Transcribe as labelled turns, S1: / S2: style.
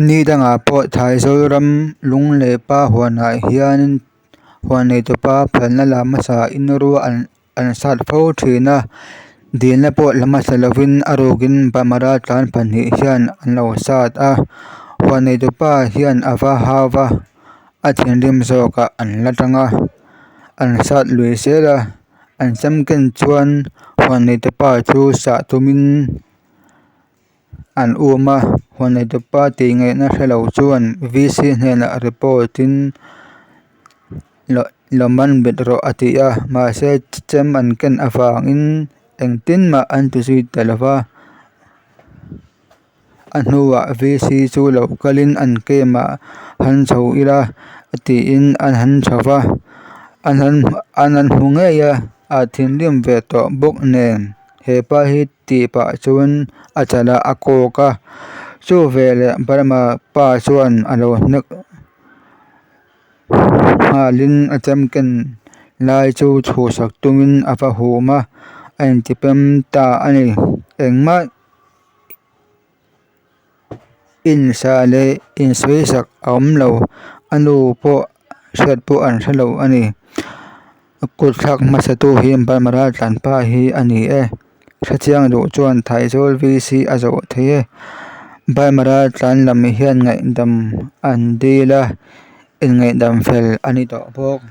S1: Ni dangah pawh Thaizawl ram Lunglei pa huanah hian huan neitupa phalna la hmasa in rua an an sat fo thin a, dilna pawh la hmasa lovin a rukin Burma raltlan pahnih hian an lo sat a, huan neitupa hian a va hau va a thinrim zawkah an la tang a, an sat lui zel a, an chem ken chuan huan neitupa chu sah tumin an um a, huan neitupa tih ngaihna hrelo chuan V C hnenah report in lo man bet rawh a ti a, mahse chem an ken avangin engtin mah an ti zui ta lo va, a hnuah V C chu lo kalin an camp ah han chho ila tiin an han chho va, an han an han hmu ngei a, a thinrim ve tawh bawk nen hepa hi. Tih pah chuan a chalah a kawk a, chu veleh Burma pa chuan a lo hnek nghalin a chem ken lai chu chhuhsak tumin a va hum a, a intipem ta a ni. Engmah insa leh insawisak a awm lo, a nu pawh hriat pawh an hre lo a ni. Kut thlak hmasa tu hi Burma raltlan pa hi a ni e. Hrechiang duh chuan Thaizawl VC a zawh thei e. Burma raltlan lam hian ngaihdam an dil a, inngaihdam fel a ni tawh bawk.